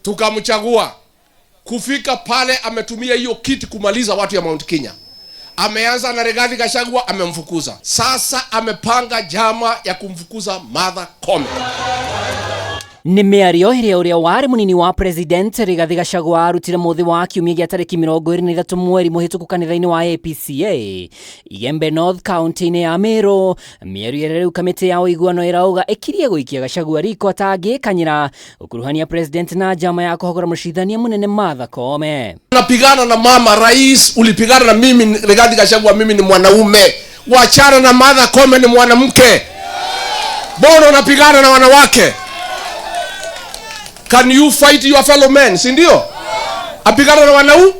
Tukamchagua. Kufika pale ametumia hiyo kiti kumaliza watu ya Mount Kenya. Ameanza na Rigathi Gachagua, amemfukuza. Sasa amepanga jama ya kumfukuza Martha Koome. Nĩ mĩario ĩrĩa ũrĩa warĩ mũnini wa president Rigathi Gachagua arutire mũthĩ wa kiumia gĩa tarĩki 23 mweri mũhĩtũku kanitha-inĩ wa APCA Igembe North kaunti-inĩ ya Meru. Mĩario ĩrĩa rĩu kamĩtĩ ya ũiguano ĩrauga ĩkirie gũikia Gachagua riko atangĩkanyĩra gũkuruhania president na njama ya kũhagũra mũcirithania mũnene Martha Koome. Unapigana na mama rais, ulipigana na mimi Rigathi Gachagua, mimi ni mwanaume. Wachana na Martha Koome, ni mwanamke. Mbona unapigana na wanawake? Can you fight your fellow men, si ndio? Apigana na wanau?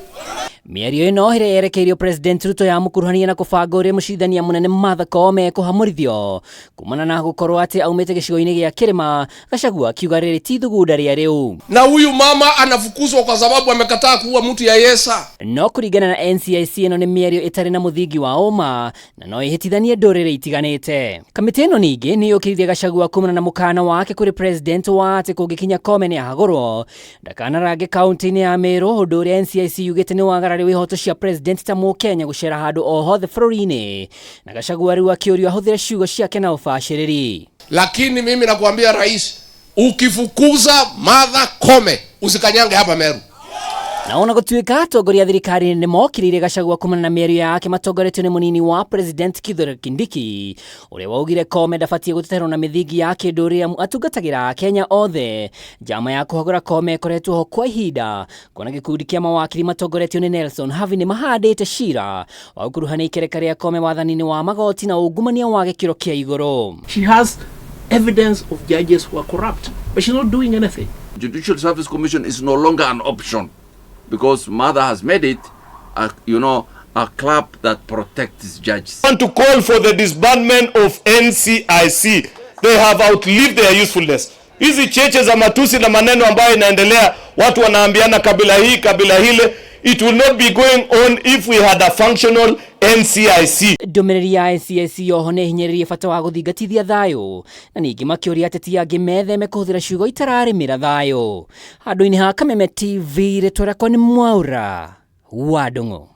Mĩario ĩno ĩrĩa yerekeirio President Ruto yamũkuruhania na kũbanga ũrĩa mũcirithania mũnene Martha Koome ekũhamũrithio kumana na gũkorwo atĩ aumĩte gĩcigo-inĩ gĩa kĩrĩma. Gachagua akiuga rĩrĩ ti ithugunda rĩa rĩu. Na huyu mama anafukuzwa kwa sababu amekataa kuua mtu ya Yesa. No kũringana na NCIC, ĩno nĩ mĩario ĩtarĩ na mũthingi wa ũma na no ĩhĩtithanie ndũrĩrĩ itiganĩte. Kamĩtĩ ĩno ningĩ nĩ yũkĩrire Gachagua kumana na mũkana wake kũrĩ president wa atĩ kũngĩkinya Koome nĩ ahagũrwo ndakanarange kaunti-inĩ ya Meru, ũndũ ũrĩa NCIC yugĩte nĩ wagarari wa ihoto cia president ta Mũkenya gũcera handũ o hothe bũrũri-inĩ, na Gachagua rĩu akĩũrio ahũthĩre ciugo ciake na ũbacĩrĩri. Lakini mimi nakwambia rais, ukifukuza Martha Koome usikanyange hapa Meru. Na ona gũtuĩka atongoria a thirikari nĩ mokĩrĩire Gachagua kumana na mĩario yake matongoretio nĩ mũnini wa president Kithure Kindiki, ũrĩa waugire Koome ndabatiĩ gũteterwo na mĩthingi ya kĩndũrĩrĩ amu atungatagĩra Akenya othe. Njama ya kũhagũra Koome ĩkoretwo ho kwa ihinda, kuona gĩkundi kĩa mawakiri matongoretio nĩ Nelson Havi nĩ mahandĩte cira wa gũkuruhania ikereka rĩa Koome wathani-inĩ wa magoti na ungumania wa gĩkĩro kĩa igũrũ. She has evidence of judges who are corrupt, but she's not doing anything. Judicial Service Commission is no longer an option because Martha has made it, a club that protects judges. Want to call for the disbandment of NCIC. They have outlived their usefulness. Hizi cheche za matusi na maneno ambayo inaendelea, watu wanaambiana kabila hii, kabila hile, it will not be going on if we had a functional NCIC. Ndũmĩrĩri ya NCIC yoho nĩ ĩhinyĩrĩrie bata wa gũthingatithia thayũ, na ningĩ makĩũria ateti angĩ metheme kũhũthĩra ciugo itararĩmĩra thayũ. Handũ-inĩ ha Kameme TV, rĩtwa rĩakwa nĩ Mwaura wa Ndung'u.